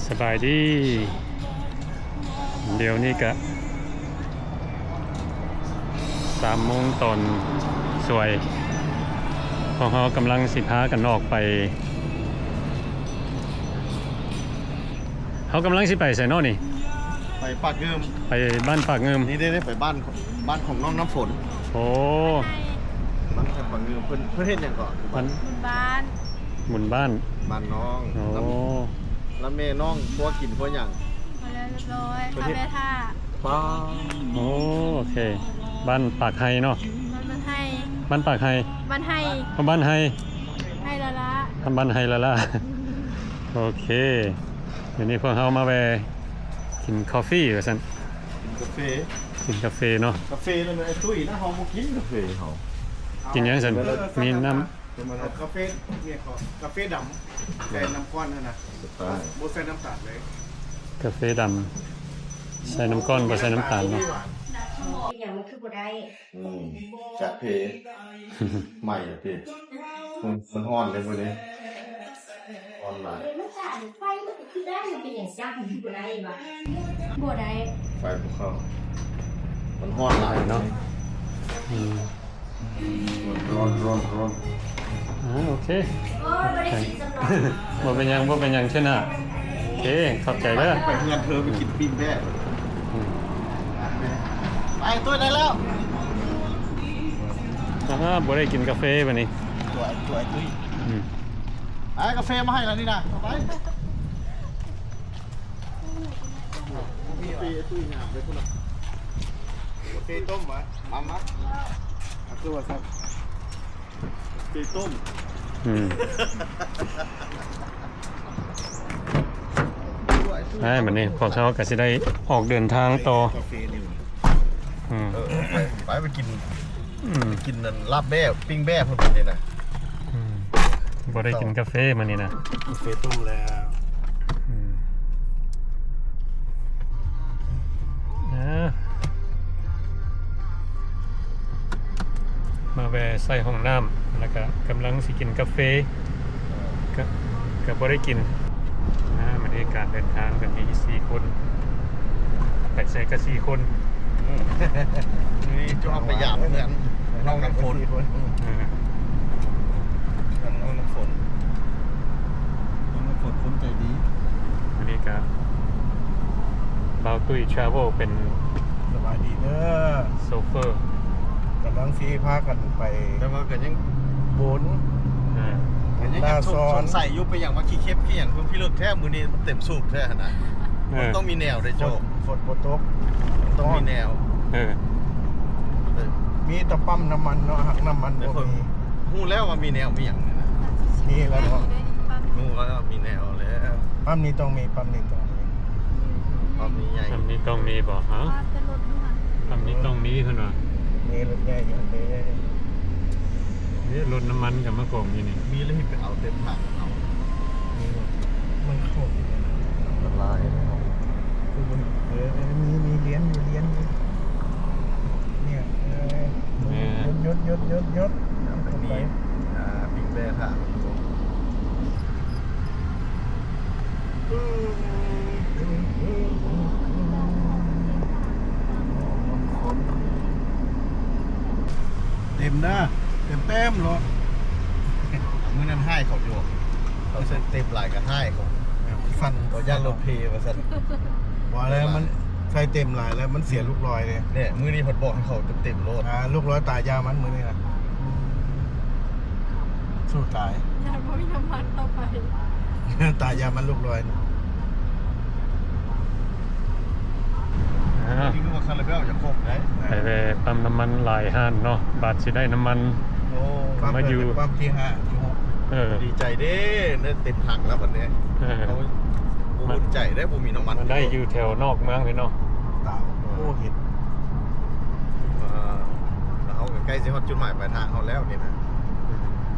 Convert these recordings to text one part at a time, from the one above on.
ສະບາຍດີ. ດຽວນີ້ກະສາມໂມງຕອນສວຍ. ພວກເຮົາກຳລັງຊິພາກັນອອກໄປ. ເຮົາກຳລັງຊິໄປໃສເນາະນີ້? ໄປປາກງື່ມ. ໄປບ້ານປາກງື່ມ. ນີ້ເດ້ ໄປບ້ານ ບ້ານຂອງນ້ອງນ້ຳຝົນ. ໂອ້ ບ້ານປາກງື່ມ. ເພິ່ນ ເພິ່ນເຮັດຫຍັງເກາະ? ບຸນບ້ານ. ບຸນບ້ານ. ບ້ານນ້ອງ. ໂອ້ ລະແມ່ນ້ອງຄົວກິນຄົວຫຍັງ? ມາແລ້ວຮຽບຮ້ອຍ. ເພິ່ນເຮັດ ຂ້າແມ່ຖ້າ. ປ້າ. ໂອ້ ໂອເຄ. ບ້ານປາກໄຮ່ເນາະ? ບ້ານ ບ້ານໄຮ່. ບ້ານປາກໄຮ່. ບ້ານໄຮ່. ບ້ານໄຮ່. ໄຮ່ລະລະ. ບ້ານໄຮ່ລະລະ. ໂອເຄ. ດຽວນີ້ພວກເຮົາມາແວ່ກິນຄອຟຟີວ່າຊັ້ນ. ກິນກາເຟ. ກິນກາເຟເນາະ. ກາເຟນັ້ນແມ່ນໄອ້ຕຸ້ຍນະ. ເຮົາບໍ່ກິນກາເຟເຮົາ. ກິນຫຍັງຊັ້ນ? ເອີ ມີນ້ຳ ເອົາກາເຟນີ້ ເຂົາ ກາເຟດຳໃສ່ນ້ຳກ້ອນຫັ້ນນະ. ບໍ່ໃສ່ນ້ຳຕານເລີຍ. ກາເຟດຳໃສ່ນ້ຳກ້ອນ ບໍ່ໃສ່ນ້ຳຕານເນາະ. ເປັນຫຍັງມັນຄືບໍ່ໄດ້? ອືມ ຈັກເພ ໃໝ່ລະຕິ. ມັນ ມັນຮ້ອນເດ້ມື້ນີ້ ຮ້ອນຫຼາຍ. ເອີ ມັນຈະ ໄຟມັນຄືໄດ້ ມັນເປັນຫຍັງຈັກຄືບໍ່ໄດ້ວະ? ບໍ່ໄດ້ ໄຟບໍ່ເຂົ້າ. ມັນຮ້ອນຫຼາຍເນາະ. ອືມ ຮ້ອນ ຮ້ອນ ຮ້ອນ ຮ້ອນ. ອ່າ ໂອເຄ. ໂອ້ຍ ບໍ່ໄດ້ກິນສຳລັບ. ບໍ່ເປັນຫຍັງ ບໍ່ເປັນຫຍັງ ເຊີນນະ. ໂອເຄ ຂອບໃຈເດີ. ໄປເຮືອນເທີ ໄປກິນປີ້ງແບ້. ອືມ ໄປ ຕຸ້ຍໄດ້ແລ້ວ. ອ່າ ບໍ່ໄດ້ກິນກາເຟບາດນີ້. ຕົວ ຕົວໄອ້ຕຸ້ຍ. ອືມ ໄປ ກາເຟມາໃຫ້ແລ້ວນີ້ນະ. ເອົາໄປ. ກາເຟຕຸ້ຍງາມເດ້ພຸ້ນນະ. ກາເຟຕົ້ມຫວາ? ມາ ມາ. ຄືວ່າຊັ້ນ ກາເຟຕົ້ມ. ອືມ ແມ່ນ ບາດນີ້ພວກເຮົາກະຊິໄດ້ອອກເດີນທາງຕໍ່. ກາເຟນີ້. ອືມ ເອີ ໄປ ໄປ ໄປກິນ. ອືມ ໄປກິນອັນລາບແບ້ ປີ້ງແບ້ພຸ້ນບາດນີ້ນະ. ອືມ ບໍ່ໄດ້ກິນກາເຟມື້ນີ້ນະ. ກາເຟຕົ້ມແລ້ວ. ອືມ ເອີ ມາແວ່ໃສ່ຫ້ອງນ້ຳ ແລ້ວກະກຳລັງຊິກິນກາເຟ. ກະ ກະບໍ່ໄດ້ກິນ. ອ່າ ມື້ນີ້ການເດີນທາງກະມີສີ່ຄົນ ໄປໃສກະສີ່ຄົນ. ອືມ ນີ້ຈະເອົາໄປຢາມເພື່ອນນ້ອງນ້ຳຝົນ. ເອີ ເພື່ອນນ້ອງນ້ຳຝົນ ນ້ອງນ້ຳຝົນຄົນໃຈດີ. ມື້ນີ້ກະບ່າວຕຸ້ຍທຣາເວວເປັນ ສະບາຍດີເດີ ໂຊເຟີ. ກຳລັງຊິພາກັນໄປ ແຕ່ວ່າກໍຍັງບົນ ອ່າ ກໍຍັງສົງໄສຢູ່ ເປັນຫຍັງວ່າຂີ້ເຂັບຂີ້ຫຍັງຄືພິລຸດແທ້ ມື້ນີ້ມັນເຕັມສູບແທ້ຫັ້ນນະ. ເອີ ມັນຕ້ອງມີແນວເດ້ໂຈ. ຝົນ ຝົນບໍ່ຕົກ ມັນຕ້ອງມີແນວ. ເອີ ເອີ ມີແຕ່ປ້ຳນ້ຳມັນເນາະ ຫາກນ້ຳມັນບໍ່ມີ. ຮູ້ແລ້ວວ່າມີແນວມີຫຍັງນີ້ນະ. ມີແລ້ວເນາະ ຮູ້ແລ້ວມີແນວແລ້ວ. ປ້ຳນີ້ຕ້ອງມີ ປ້ຳນີ້ຕ້ອງມີ. ປ້ຳນີ້ໃຫຍ່ ປ້ຳນີ້ຕ້ອງມີບໍ່? ຮະ? ປ້ຳນີ້ຕ້ອງມີເພິ່ນວ່າ. ມີລົດໃຫຍ່ຢູ່ຫັ້ນເດ້. ເດ້ ລົດນ້ຳມັນກໍມາກອງຢູ່ນີ້. ມີແລ້ວຊິໄປເອົາເຕັມຖັງເອົາ. ມີບໍ່? ມັນເຂົ້າຢູ່ໃນນັ້ນ ອັນຕະລາຍເນາະ. ຄືບໍ່ເຫັນ. ເອີ ເອີ ມີ ມີລຽນຢູ່ ລຽນຢູ່. ເອີ ແມ່ນ. ຢຸດ ຢຸດ ຢຸດ ຢຸດ ຢຸດ. ໄປມີ ອ່າ ປີ້ງແບ້ຖ້າ. ເຕັມນະ ເຕັມໆ ໂລດ. ມື້ນັ້ນຮ້າຍເຂົາຢູ່ ເຂົາໃສ່ເຕັມຫຼາຍກໍຮ້າຍເຂົາ. ແມ່ນ ມັນສັ່ນ ເຂົາຢ້ານລົດເພວ່າຊັ້ນ. ບໍ່ແລ້ວ ມັນໃສ່ເຕັມຫຼາຍແລ້ວ ມັນເສຍລູກລອຍເດ້. ແນ່ ມື້ນີ້ເພິ່ນບອກໃຫ້ເຂົາເຕັມໆ ໂລດ. ອ່າ ລູກລອຍຕາຍຢາມັນມື້ນີ້ນະ. ສູ້ຕາຍ ຢ້ານບໍ່ມີນ້ຳມັນຕໍ່ໄປ. ຕາຍຢາມັນລູກລອຍ. ອ່າ ນີ້ຄືວ່າຄາລາເບວຢາກຄົບໄດ໋. ໄປແວ່ປ້ຳນ້ຳມັນຫຼາຍຮ້ານເນາະ ບາດຊິໄດ້ນ້ຳມັນ. ໂອ້ ມາຢູ່ປ້ຳທີຫ້າທີຫົກ. ເອີ ດີໃຈເດ້ ໄດ້ເຕັມຖັງແລ້ວບັດນີ້. ເອີ ເຮົາບໍ່ອຸ່ນໃຈເດ້ ບໍ່ມີນ້ຳມັນ. ມັນໄດ້ຢູ່ແຖວນອກເມືອງພີ້ເນາະ. ຕາ ໂອ້ ເຫັນ. ເອີ ແລ້ວເຮົາກໍໃກ້ຊິຮອດຈຸດໝາຍປາຍທາງເຮົາແລ້ວນີ້ນະ.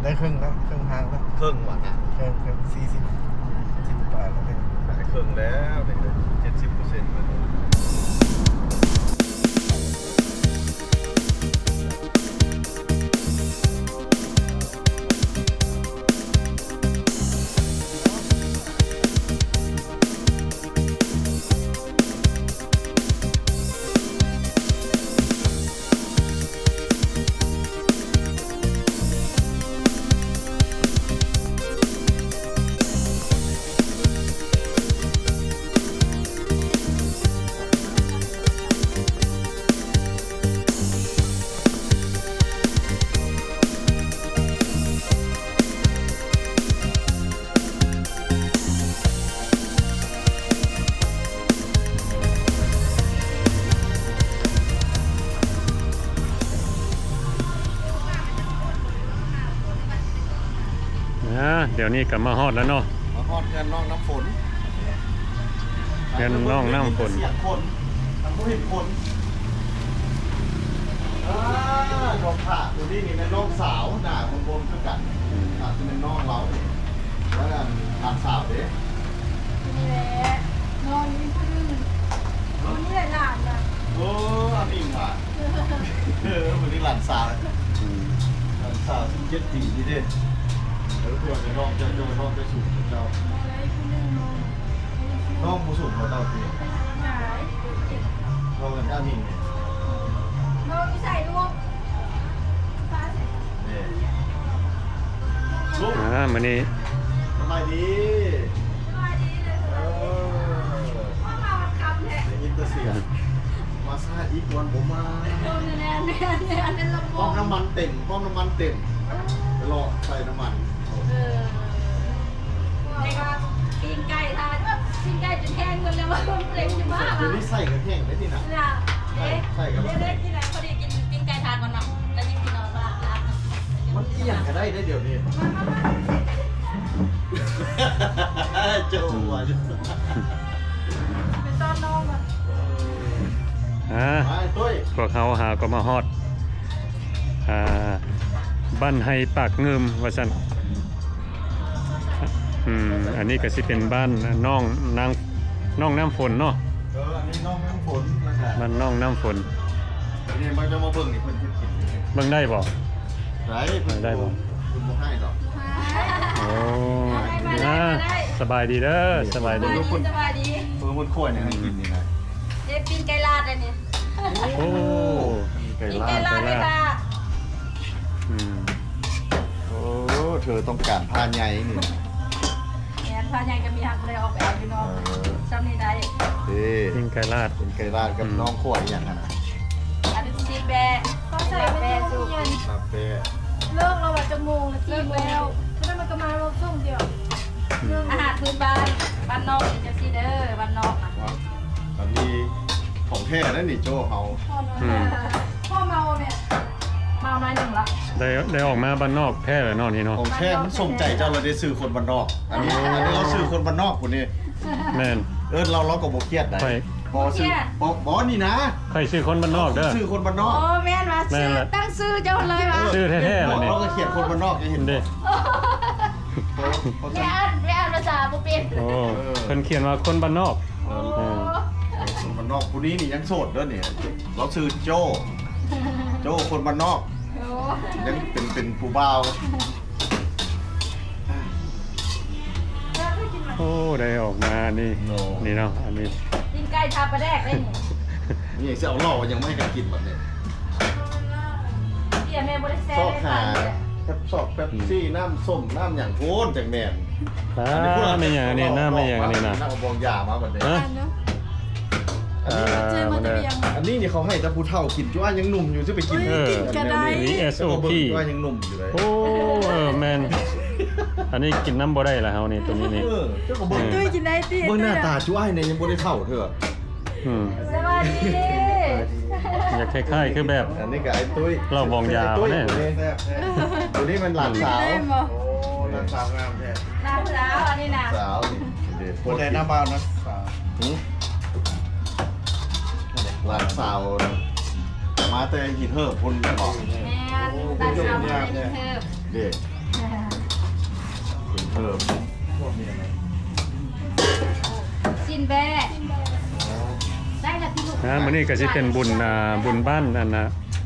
ໄດ້ເຄິ່ງແລ້ວ ເຄິ່ງທາງແລ້ວ. ເຄິ່ງຫວານະ? ເຄິ່ງ ເຄິ່ງ ສີ່ສິບ ສີ່ສິບປາຍແລ້ວເດ້. ໄດ້ເຄິ່ງແລ້ວ ເຈັດສິບເປີເຊັນແລ້ວ. ດຽວນີ້ກໍມາຮອດແລ້ວເນາະ ມາຮອດເຮືອນນ້ອງນ້ຳຝົນ ເຮືອນນ້ອງນ້ຳຝົນ ສຽງຄົນ ມັນບໍ່ເຫັນຄົນ ອ່າ ນ້ອງພະ ຜູ້ນີ້ນີ້ແມ່ນນ້ອງສາວ ໜ້າເບິ່ງໆຄືກັນ ອືມ ອາດຈະແມ່ນນ້ອງລາວນີ້ ແລ້ວອັນ ຫຼານສາວເດ້ ນີ້ແຫຼະ ນ້ອງອີກຜູ້ໜຶ່ງ ເອີ ຄົນນີ້ແຫຼະຫຼານນະ ໂອ້ ອາມິງຫວາ ເອີ ມື້ນີ້ຫຼານສາວ ອືມ ຫຼານສາວສິບເຈັດປີນີ້ເດ້ ເອີ ພວກນ້ອງເຈົ້າ ນ້ອງເຈົ້າສູງກວ່າເຈົ້າ ນ້ອງບໍ່ສູງກວ່າເຈົ້າຕິ ນ້ອງເປັນອາມິງນີ້ ນ້ອງຢູ່ໃສລູກ ເດ້ ລູກ ອ່າ ມື້ນີ້ ສະບາຍດີ ສະບາຍດີເດີ ເອີ ມາ ມາວັນຄ່ຳແທ້ ໄດ້ຍິນແຕ່ສຽງ ມາຊ້າອີກ ກ່ອນບໍ່ມາ ໂອ້ ແມ່ນໆ ແມ່ນໆ ແມ່ນລະ ປ້ອມນ້ຳມັນເຕັມ ປ້ອມນ້ຳມັນເຕັມ ເອີ ໄປເລາະໃສ່ນ້ຳມັນ ເອີ ແຕ່ວ່າປີ້ງໄກ່ທານ ປີ້ງໄກ່ຈົນແຫ້ງໝົດແລ້ວ ວ່າເລັງຈະມາ ດຽວນີ້ໃສ່ກໍແຫ້ງໄດ້ນີ້ນະ ເດ້ ໃສ່ກໍ ເດ້ ກິນແລ້ວ ພໍດີກິນປີ້ງໄກ່ທານກ່ອນເນາະ ແລ້ວຈຶ່ງກິນເອົາລາບ ລາບ ມັນອີ່ຫຍັງກໍໄດ້ເດ້ດຽວນີ້ ໂຈ້ວ່າຢູ່ ໄປຕ້ອນນ້ອງກ່ອນ ອ່າ ໄປຕຸ້ຍ ພວກເຮົາຫາກໍມາຮອດ ອ່າ ບ້ານໄຮ່ປາກງື່ມວ່າຊັ້ນ ອືມ ອັນນີ້ກໍຊິເປັນບ້ານນ້ອງນາງ ນ້ອງນ້ຳຝົນເນາະ ເອີ ອັນນີ້ນ້ອງນ້ຳຝົນ ບ້ານນ້ອງນ້ຳຝົນ ອັນນີ້ມາ ຈະມາເບິ່ງນີ້ ເພິ່ນເຮັດກິນ ເບິ່ງໄດ້ບໍ່? ໄດ້ ເພິ່ນ ໄດ້ບໍ່? ເພິ່ນບໍ່ໃຫ້ດອກ ໂອ້ ອ່າ ສະບາຍດີເດີ ສະບາຍດີ ສະບາຍດີ ເພິ່ນ ເພິ່ນຄົວຫຍັງໃຫ້ກິນນີ້ນະ ເດ້ ປີ້ງໄກ່ລາດອັນນີ້ ໂອ້ ປີ້ງໄກ່ລາດ ປີ້ງໄກ່ລາດ ອືມ ໂອ້ ເທີຕ້ອງການຜ້າໃຫຍ່ນີ້ນະ ແມ່ນ ຜ້າໃຫຍ່ກໍມີ ຫາກບໍ່ໄດ້ອອກໄປເອົາຢູ່ນອກ ເອີ ຊ່ຳນີ້ໄດ້ ເດ້ ປີ້ງໄກ່ລາດ ປີ້ງໄກ່ລາດກັບ ອືມ ນ້ອງຂົ້ວອີ່ຫຍັງຫັ້ນນະ ອັນນີ້ຊິແບະ ເຂົາໃສ່ແບະສຸກ ລາບແບະ ເລີກແລ້ວວ່າຈັກໂມງລະ ສີ່ໂມງແລ້ວ ເພາະນັ້ນມັນກໍມາລອບສອງດຽວ ອືມ ອາຫານພື້ນບ້ານ ບ້ານນອກນີ້ຈັ່ງຊີ້ເດີ ບ້ານນອກນະ ອັນນີ້ຂອງແທ້ເດ້ນີ້ໂຈ້ເຮົາ ອືມ ພໍເມົາແມ່ນ ເມົາໜ້ອຍໜຶ່ງລະ ໄດ້ ໄດ້ອອກມາບ້ານນອກແທ້ແລ້ວເນາະນີ້ເນາະ ຂອງແທ້ ມັນສົມໃຈເຈົ້າລະເດ້ ຊື່ຄົນບ້ານນອກ ອັນນີ້ ໂອ້ ອັນນີ້ລາວຊື່ຄົນບ້ານນອກພຸ້ນນີ້ ແມ່ນ ເອີ້ນລາວ ລາວກໍບໍ່ຄຽດໃດ ບໍ່ ບໍ່ ບໍ່ ນີ້ນະ ຂ້ອຍຊື່ຄົນບ້ານນອກເດີ ຊື່ຄົນບ້ານນອກ ໂອ້ ແມ່ນວ່າ ແມ່ນລະ ຊື່ ຕັ້ງຊື່ເຈົ້າເລີຍວ່າ ເອີ ຊື່ແທ້ໆລະນີ້ ລາວກໍຂຽນຄົນບ້ານນອກ ຈະເຫັນ ເດ້ ບໍ່ ບໍ່ ແມ່ອ່ານ ແມ່ອ່ານພາສາບໍ່ເປັນ ໂອ້ ເອີ ເພິ່ນຂຽນວ່າຄົນບ້ານນອກ ເອີ ເອີ ຄົນບ້ານນອກ ຜູ້ນີ້ນີ້ຍັງໂສດເດີນີ້ ລາວຊື່ໂຈ້ ໂຈ້ຄົນບ້ານນອກ ໂອ້ ຍັງເປັນ ເປັນຜູ້ບ່າວ ໂອ້ ໄດ້ອອກມານີ້ ໂອ້ ນີ້ເນາະ ອັນນີ້ ປີ້ງໄກ່ທາປາແດກເດ້ນີ້ ນີ້ຊິເອົາເຫຼົ້າຫຍັງມາໃຫ້ກັນກິນບັດນີ້ ເບຍແມ່ບໍ່ໄດ້ແຊ ຊອກຫາ ແປັບ ຊອກເປັບຊີ ອືມ ນ້ຳສົ້ມ ນ້ຳຫຍັງໂພນຈັ່ງແມ່ນ ອ່າ ອັນນີ້ ແມ່ນຫຍັງອັນນີ້ ນ້ຳແມ່ນຫຍັງອັນນີ້ນະ ເອົາບອງຢາມາບັດນີ້ ຮະ ອັນນີ້ ອ່າ ອັນນີ້ນີ້ເຂົາໃຫ້ແຕ່ຜູ້ເຖົ້າກິນ ຈຸອ້າຍຍັງໜຸ່ມຢູ່ ຊິໄປກິນ ເອີ ກິນກໍໄດ້ ມີ ເອັສ ໂອ ພີ ຈຸອ້າຍຍັງໜຸ່ມຢູ່ເລີຍ ໂອ້ ເອີ ແມ່ນ ອັນນີ້ກິນນຳບໍ່ໄດ້ລະເຮົານີ້ ໂຕນີ້ນີ້ ເອີ ເຈົ້າກໍເບິ່ງ ເອີ ຕຸ້ຍກິນໄດ້ຕິ ເບິ່ງໜ້າຕາຈຸອ້າຍນີ້ຍັງບໍ່ໄດ້ເຖົ້າເທື່ອ ອືມ ສະບາຍດີ ຢາກຄ້າຍໆຄືແບບ ອັນນີ້ກໍໄອ້ຕຸ້ຍ ເຫຼົ້າບອງຢາ ແຊບໆ ແທ້ ໂຕນີ້ແມ່ນຫຼານສາວ ໂອ້ ຫຼານສາວງາມແທ້ ຫຼານສາວ ອັນນີ້ນະ ສາວນີ້ ຜູ້ໃດນຳເອົານະ ຫື? ຫຼານສາວ ມາແຕ່ຫີນເຫີບພຸ້ນແມ່ນບໍ່? ແມ່ນ ຫຼານສາວມາແຕ່ຫີນເຫີບ ເດ້ ຫີນເຫີບ ຊິ້ນແບ້ ໄດ້ລະຕິລູກ ອ່າ ມື້ນີ້ກໍຊິເປັນບຸນ ອ່າ ບຸນບ້ານ ອັນນ່າ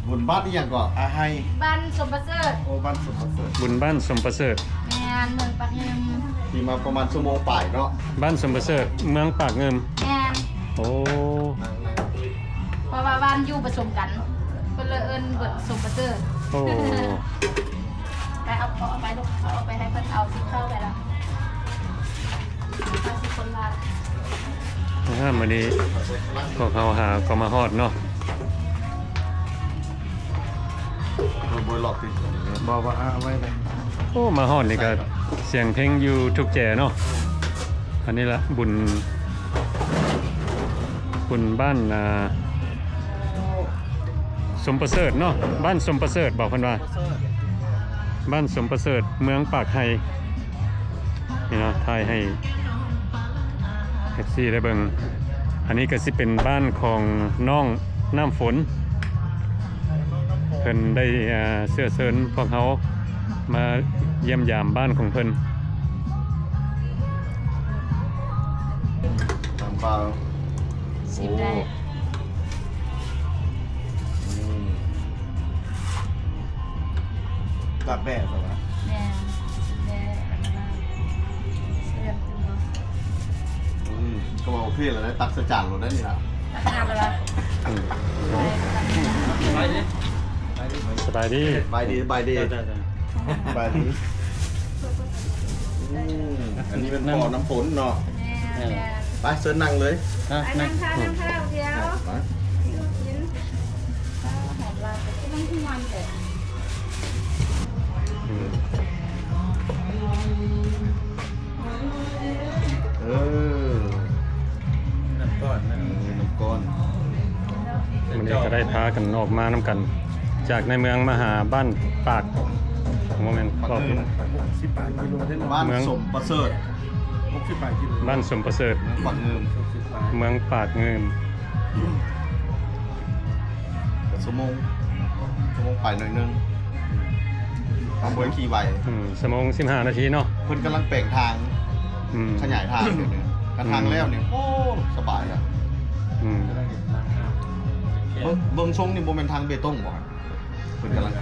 ບຸນບ້ານອີ່ຫຍັງເກາະ? ອາໄຮ ບ້ານສົມປະເສີດ ໂອ້ ບ້ານສົມປະເສີດ ບຸນບ້ານສົມປະເສີດ ແມ່ນ ເມືອງປາກງື່ມ ຂີ່ມາປະມານຊົ່ວໂມງປາຍເນາະ ບ້ານສົມປະເສີດ ເມືອງປາກງື່ມ ແມ່ນ ໂອ້ ເພາະວ່າບ້ານຢູ່ປະສົມກັນ ເພິ່ນເລີຍເອີ້ນເບິດສົມປະເສີດ ໂອ້ ໄປເອົາ ເອົາໄປລູກ ເອົາໄປໃຫ້ເພິ່ນເອົາຊິເຂົ້າໄປລະ ອ່າ ມື້ນີ້ພວກເຮົາຫາກໍມາຮອດເນາະ ບໍ່ ບໍ່ລັອກຕິ ບໍ່ ບໍ່ ເອົາໄວ້ເລີຍ ໂອ້ ມາຮອດນີ້ກໍສຽງເພງຢູ່ທຸກແຈເນາະ ອັນນີ້ລະບຸນ ບຸນບ້ານ ອ່າ ສົມປະເສີດເນາະ ບ້ານສົມປະເສີດ ບອກເພິ່ນວ່າ ບ້ານສົມປະເສີດ ເມືອງປາກໄຮ ນີ້ເນາະ ຖ່າຍໃຫ້ເອັຟຊີໄດ້ເບິ່ງ. ອັນນີ້ກໍຊິເປັນບ້ານຂອງນ້ອງນ້ຳຝົນ ເພິ່ນໄດ້ ເອີ ເຊື້ອເຊີນພວກເຮົາມາຢ້ຽມຢາມບ້ານຂອງເພິ່ນ. ຕຳປາ ຊິມໄດ້. ໂອ້ ອືມ ຕັກແດ່ຊະວະ. ແມ່ນ ແດ່ ອັນນັ້ນນະ ເຊື່ອມຕື່ມເນາະ. ອືມ ກໍວ່າໂອເຄແລ້ວ ໄດ້ຕັກໃສ່ຈານໂລດໄດ້ນີ້ລະ. ຕັກໃສ່ຈານໂລດລະ. ອືມ ສະບາຍດີ ສະບາຍດີ ສະບາຍດີ ສະບາຍດີ ສະບາຍດີ. ອືມ ອັນນີ້ແມ່ນພໍ່ນ້ຳຝົນເນາະ. ແມ່ນ ແມ່ນ ໄປ ເຊີນນັ່ງເລີຍ. ໄປ ນັ່ງ ນັ່ງຄ່ະ ນັ່ງຄ່ະ ດຽວ ໄປ ກິນ. ອາ ຫອມລາວ ກໍຄືມັນຄືມັນແຫຼະ. ອືມ ເອີ ນ້ຳກ້ອນນະ ເອີ ນ້ຳກ້ອນ. ມື້ນີ້ກໍໄດ້ພາກັນອອກມານຳກັນ ຈາກໃນເມືອງມາຫາບ້ານປາກ ບໍ່ແມ່ນ ປາກງືມ ຫົກສິບປາຍກິໂລເດ້ເນາະ. ບ້ານ ເມືອງ ສົມປະເສີດ ຫົກສິບປາຍກິໂລ ບ້ານສົມປະເສີດ ເມືອງປາກງືມ ຫົກສິບປາຍ ເມືອງປາກງືມ. ກໍຊົ່ວໂມງ ຊົ່ວໂມງປາຍໜ້ອຍໜຶ່ງ ເຮົາບໍ່ໄດ້ຂີ່ໄວ. ອືມ ຊົ່ວໂມງສິບຫ້ານາທີເນາະ. ເພິ່ນກຳລັງແປງທາງ ອືມ ຂະຫຍາຍທາງຢູ່ນີ້. ຄັນທາງແລ້ວນີ້ ອືມ ໂອ້ ສະບາຍລະ. ອືມ ເບິ່ງ ເບິ່ງຊົງນີ້ບໍ່ແມ່ນທາງເບຕົງບໍ່? ເພິ່ນກຳລັງ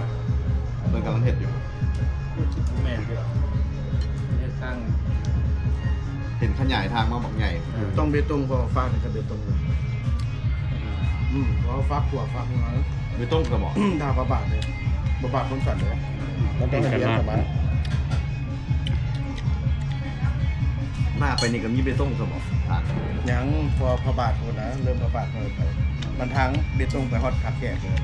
ເພິ່ນກຳລັງເຮັດຢູ່. ແມ່ນຢູ່ ເຮັດທາງ ເຫັນຂະຫຍາຍທາງມາບັກໃຫຍ່. ອືມ ຕ້ອງເບຕົງ ເພາະວ່າຟາກນີ້ກໍເບຕົງເລີຍ. ອືມ ເພາະວ່າຟາກຂົວຟາກເມືອງ ເບຕົງກໍບອກ ຖ້າພະບາດເດ້ ພະບາດຄົນສັນເດ້ ມັນຕ້ອງເຮັດວຽກກັບມັນ. ໜ້າໄປນີ້ກໍມີເບຕົງຊະບໍ່? ທາງ ຍັງ ເພາະວ່າພະບາດພຸ້ນນະ ເລີ່ມພະບາດເລີຍໄປ ມັນທາງເບຕົງໄປຮອດທ່າແຂກເລີຍ.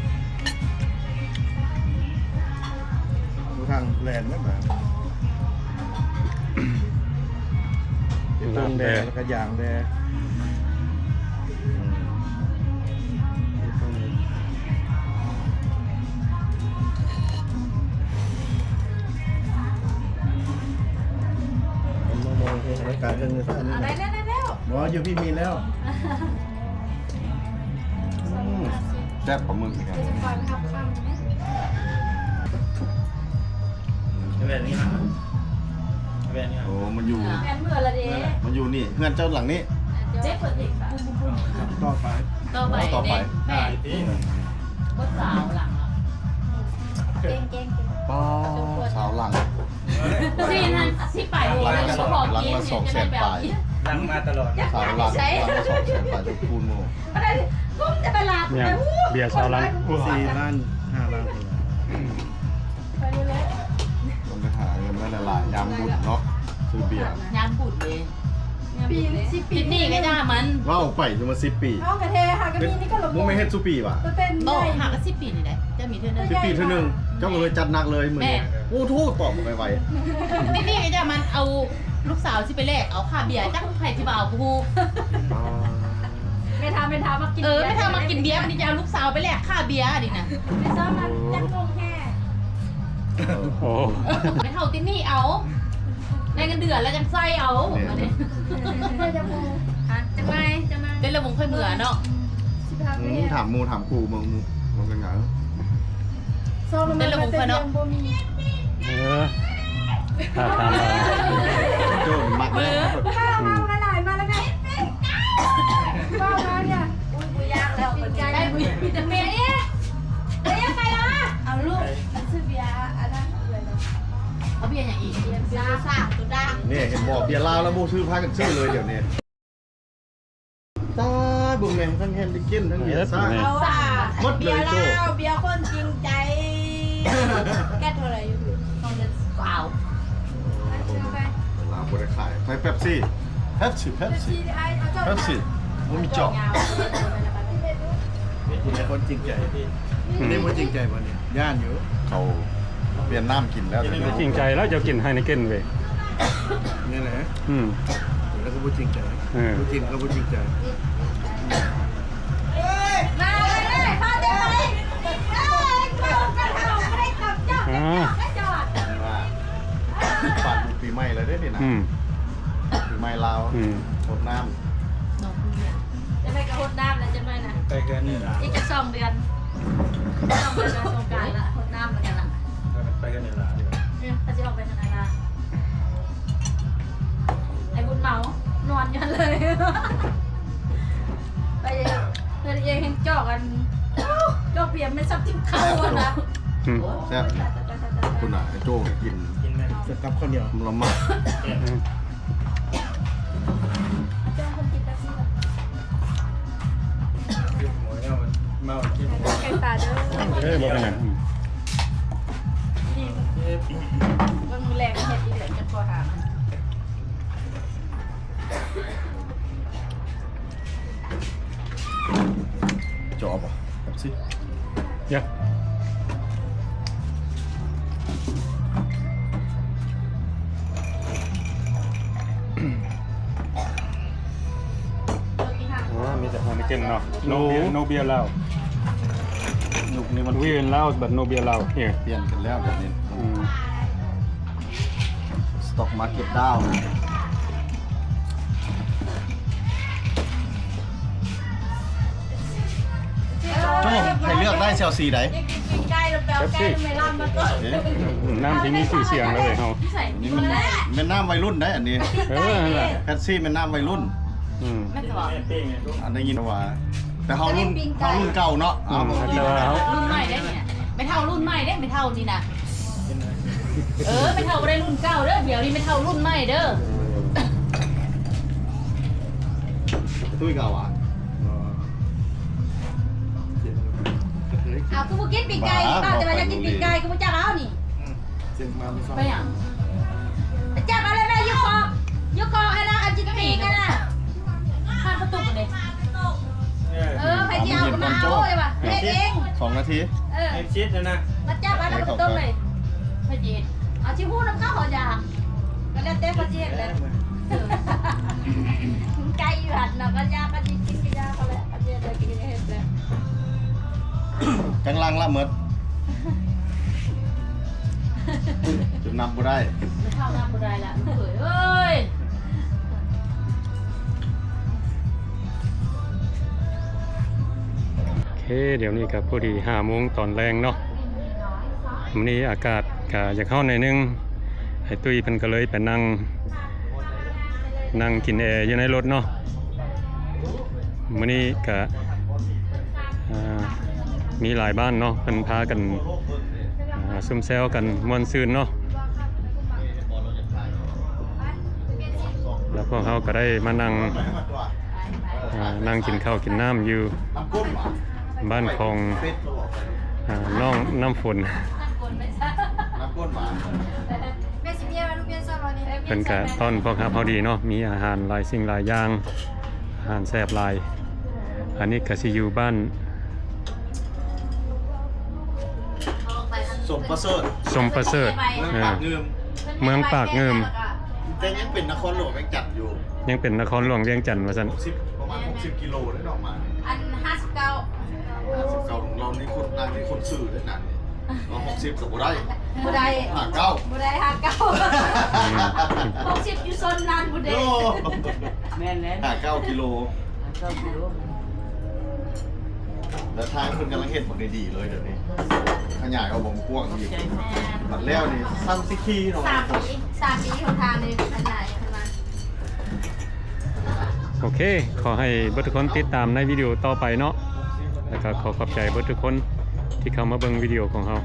ຢູ່ທາງແລ່ນແມ່ນບໍ່? ເບຕົງແດ່ ແລ້ວກໍຢາງແດ່. ມາ ມາ ເຮັດໃຫ້ກາຍເຄື່ອງມືຊະ ອັນນີ້ນະ. ໄດ້ແລ້ວ ໄດ້ແລ້ວ. ບໍ່ ຢູ່ພີ້ມີແລ້ວ. ອືມ ແຊບປາໝຶກຄືກັນ. ແບບນີ້ນະ ແບບນີ້ນະ. ໂອ້ ມັນຢູ່ ແມ່ນເມືອລະເດ ມັນຢູ່ນີ້ ເຮືອນເຈົ້າຫຼັງນີ້. ເຈັບເປີດເພງ ຕໍ່ໄປ ຕໍ່ໄປ ຕໍ່ໄປ ແມ່ນ ບໍ່ສາວຫຼັງ. ເກັ່ງໆ ປ້າ ສາວຫຼັງ ສີ່ນະ ສິບປາຍໂມງ ຍັງບໍ່ພໍກິນ ຫຼັງລະສອງແສນປາຍ ຫຼັງມາຕະຫຼອດ ສາວຫຼັງ ຫຼັງລະສອງແສນປາຍ ຄູນໂມ ເບຍຊາວລ້ານ ສີ່ລ້ານ ຫ້າລ້ານ ໄປເລີຍ ຕ້ອງໄປຫາເງິນໄວ້ຫຼາຍໆ ຍາມບຸນເນາະ ຊື້ເບຍ ຍາມບຸນເດ້. ປີ ສິບປີ ຕິດໜີ້ກໍຢ່າມັນ ເວົ້າໄປຈະມາສິບປີ ເອົາກະແທ້ຫາກະມີນີ້ກໍລົບ ບໍ່ແມ່ນເຮັດຊຸປີຫວາ? ບໍ່ ຫາກະສິບປີນີ້ແຫຼະ ຈະມີເທື່ອໜຶ່ງ ສິບປີເທື່ອໜຶ່ງ ເຈົ້າກໍເລີຍຈັດໜັກເລີຍມື້ນີ້. ໂອ້ໂທ້ ຕອບໄວໆ ຕິດໜີ້ກໍຢ່າມັນ ເອົາລູກສາວຊິໄປແລກເອົາຄ່າເບຍ ຈັກໃຜຊິມາເອົາບໍ່ຮູ້. ແມ່ເຖົ້າ ແມ່ເຖົ້າມັກກິນ ເອີ ເບຍ ແມ່ເຖົ້າມັກກິນເບຍ ບັດນີ້ຈະເອົາລູກສາວໄປແລກຄ່າເບຍນີ້ນະ. ແມ່ເຖົ້າມັກຈັກໂມງແທ້. ໂອ້ ແມ່ເຖົ້າຕິດໜີ້ເອົາ ໄດ້ເງິນເດືອນແລ້ວຈັ່ງໃຊ້ເອົາ ນີ້ ອັນນີ້ ຈັກໂມງ ຮະ ຈັກໄມ້ ຈັກໄມ້ ເປັນລະວົງຄ່ອຍເມືອເນາະ. ອືມ ຖາມໝູ່ຖາມຄູ່ເບິ່ງ ເບິ່ງຈັ່ງໃດ. ເປັນລະບົບເພິ່ນເນາະ ເອີ ຖ້າຖາມວ່າ ໂຈ້ມັກເລີຍ ເອົາຫຼາຍໆ ມາແລ້ວແມ່ ເວົ້າມາເນຍ ອຸ້ຍ ບໍ່ຢາກແລ້ວ ໄດ້ບຸຍ ມີແຕ່ເມຍອີກ ເອີ ໄປລະ ເອົາລູກ ຊື້ເບຍອັນນັ້ນ ເອົາເບຍຫຍັງອີກ ເບຍຊາ ໂຊດາ ນີ້ ເຫັນບໍ່ ເບຍລາວແລ້ວບໍ່ຊື້ ພາກັນຊື້ເລີຍດຽວນີ້. ຕາຍ ເບິ່ງແມ່ງ ທັງເຮນລິເກນ ທັງເບຍຊາ ເອົາວ່າ ໝົດເລີຍ ເບຍລາວ ໂຈ້ ເບຍຄົນຈິງໃຈ ແກັດເທົ່າໃດຢູ່? ສອງເດືອນຊາວ ລາວບໍ່ໄດ້ຂາຍ ໃສ່ເປັບຊີ ເປັບຊີ ເປັບຊີ ເປັບຊີ ບໍ່ມີຈອກ ເປັນຄົນຈິງໃຈ ອືມ ນີ້ບໍ່ຈິງໃຈບໍ່ນີ້? ຢ້ານຢູ່ ເຂົາປ່ຽນນ້ຳກິນແລ້ວ ບໍ່ຈິງໃຈແລ້ວ ເຈົ້າກິນໄຮເນເກັນເວີຍ ນີ້ແຫຼະ ອືມ ແລ້ວກໍບໍ່ຈິງໃຈ ເອີ ບໍ່ກິນກໍບໍ່ຈິງໃຈ ມາເລີຍ ມາເລີຍ ພາເຈົ້າໄປເລີຍ ເອີຍ ເຈົ້າກະເຖົ້າ ບໍ່ໄດ້ກັບເຈົ້າ ເຈົ້າໄດ້ຈອດ ວ່າ ປັນປີໃໝ່ແລ້ວເດ້ນີ້ນະ ອືມ ໄມ້ລາວ ອືມ ຫົດນ້ຳ ນ້ອງຜູ້ໃຫຍ່ ຈັ່ງໃດກໍຫົດນ້ຳແລ້ວ ຈັ່ງໃດນະ ໄປເຮືອນນີ້ລະ ອີກຈັກສອງເດືອນ ສອງເດືອນກໍສົງການລະ ຫົດນ້ຳແລ້ວກັນລະ ໄປເຮືອນນີ້ລະ ເອີ ເຂົາຊິອອກໄປທາງນັ້ນລະ ໄອ້ບຸນເມົາ ນອນຢູ່ຫັ້ນເລີຍ ໄປເຮືອນເອງແຮ່ງຈອກອັນ ຈອກເບຍແມ່ນສັບຕິບເຂົ້າຫັ້ນນະ ອືມ ແຊບ ຕາຍໆໆໆ ພຸ້ນນະ ໄອ້ໂຈ້ກໍກິນ ກິນແມ່ນ ເສຍກັບເຂົ້າໜຽວ ລະໝາກ ອືມ ເມາກິນ ເອີ ບໍ່ເປັນຫຍັງ ນີ້ ເບິ່ງມື້ແລງເຮັດອີກແຫຼະ ຈັກພໍຫາ ຈອບບໍ່ ເປັບຊີ ຢາ ອໍ ມີແຕ່ເຮົາມີເກັນເນາະ ໂນເບຍ ໂນເບຍລາວ ຍຸກນີ້ມັນ We in Laos but no beer Lao here ປ່ຽນກັນແລ້ວດຽວນີ້ ອືມ Stock market down ໂຈ້ ໃຫ້ເລືອກໄດ້ຊິເອົາສີໃດ? ເປັບຊີ ອືມ ນ້ຳທີ່ມີຊື່ສຽງເລີຍເຮົາ ນີ້ມັນແມ່ນນ້ຳໄວລຸ້ນໄດ໋ອັນນີ້ ເອີ ນັ້ນແຫຼະ ເປັບຊີແມ່ນນ້ຳໄວລຸ້ນ ອືມ ອັນໄດ້ຍິນວ່າ ແຕ່ເຮົາລຸ້ນ ເຮົາລຸ້ນເກົ່າເນາະ ອືມ ເຮົາບໍ່ກິນ ລຸ້ນໃໝ່ເດ້ນີ້ ແມ່ເຖົ້າລຸ້ນໃໝ່ເດ້ ແມ່ເຖົ້ານີ້ນະ ເອີ ແມ່ເຖົ້າບໍ່ໄດ້ລຸ້ນເກົ່າເດີ ດຽວນີ້ແມ່ເຖົ້າລຸ້ນໃໝ່ເດີ ຕຸ້ຍກໍເອົາຫວາ ເອົາ ຄືບໍ່ກິນປີ້ງໄກ່ນີ້ ບາດແຕ່ວ່າຢາກກິນປີ້ງໄກ່ ຄືບໍ່ຈັບເອົານີ້ ອືມ ໄປຫຍັງ? ໄປຈັບເອົາເລີຍແມ່ ຢູ່ຄອກ ຢູ່ຄອກຫັ້ນນະ ອັນຈິດປີກຫັ້ນນະ ຜ່ານປະຕູເດ້ ເອີ ໃຜຊິເອົາກໍມາເອົາເລີຍວ່າ ເຮັດເອງ ສອງນາທີ ເອີ ໃຫ້ຊິດຫັ້ນນະ ມາຈັບເອົາປະຕູເລີຍ ໃຜຊິເຮັດ ເອົາຊິຮູ້ນຳເຂົາ ເຂົາຢາກ ກໍແລ້ວແຕ່ເຂົາຊິເຮັດແຫຼະ ເອີ ໄກ່ຢູ່ຫັ້ນນະ ກໍຢາກ ກໍຊິກິນກໍຢາກເຂົາແຫຼະ ເຮັດໄດ້ກໍເຮັດແຫຼະ ຈັກລັງລະໝົດ ຈົນນັບບໍ່ໄດ້ ແມ່ເຖົ້ານັບບໍ່ໄດ້ລະ ເອີຍ ເອີຍ ໂອເຄ ດຽວນີ້ກໍພໍດີຫ້າໂມງຕອນແລງເນາະ ມື້ນີ້ອາກາດກໍຢາກຮ້ອນໜ້ອຍໜຶ່ງ ໄອ້ຕຸ້ຍເພິ່ນກໍເລີຍໄປນັ່ງ ນັ່ງກິນແອຢູ່ໃນລົດເນາະ ມື້ນີ້ກະ ອ່າ ມີຫຼາຍບ້ານເນາະ ເພິ່ນພາກັນ ອ່າ ຊຸມແຊວກັນມ່ວນຊື່ນເນາະ ແລ້ວພວກເຮົາກໍໄດ້ມານັ່ງ ອ່າ ນັ່ງກິນເຂົ້າກິນນ້ຳຢູ່ບ້ານຂອງ ອ່າ ນ້ອງນ້ຳຝົນ ເພິ່ນກະຕ້ອນພວກຮັບເຮົາດີເນາະ ມີອາຫານຫຼາຍສິ່ງຫຼາຍຢ່າງ ອາຫານແຊບຫຼາຍ ອັນນີ້ກະຊິຢູ່ບ້ານ ສົມປະເສີດ ສົມປະເສີດ ເມືອງປາກງື່ມ ເມືອງປາກງື່ມ ແຕ່ຍັງເປັນນະຄອນຫຼວງວຽງຈັນຢູ່ ຍັງເປັນນະຄອນຫຼວງວຽງຈັນວ່າຊັ້ນ ຫົກສິບ ປະມານຫົກສິບກິໂລເດ້ເນາະ ມາ ອັນຫ້າສິບເກົ້າ ຫ້າສິບເກົ້າ ລາວນີ້ຄົນ ນາງນີ້ຄົນຊື່ເດ້ນາງນີ້ ເຮົາຫົກສິບກໍບໍ່ໄດ້ ບໍ່ໄດ້ ຫ້າເກົ້າ ບໍ່ໄດ້ ຫ້າເກົ້າ ອືມ ຫົກສິບຢູ່ໂຊນນັ້ນພຸ້ນເດ້ ໂອ້ ແມ່ນແລ້ວ ຫ້າເກົ້າກິໂລ ຫ້າເກົ້າກິໂລ ແລ້ວທາງເພິ່ນກຳລັງເຮັດບັກໃຫຍ່ດີເລີຍດຽວນີ້ ຂະຫຍາຍອອກບັກກວ້າງອີກ ແມ່ນ ບັດແລ້ວນີ້ຊ້ຳຊິຂີ່ເນາະ ສາມປີ ສາມປີຫົນທາງນີ້ ອັນໃດເພິ່ນວ່າ ໂອເຄ ຂໍໃຫ້ເບິດທຸກຄົນຕິດຕາມໃນວິດີໂອຕໍ່ໄປເນາະ ແລ້ວກໍຂໍຂອບໃຈເບິດທຸກຄົນທີ່ເຂົ້າມາເບິ່ງວິດີໂອຂອງເຮົາ.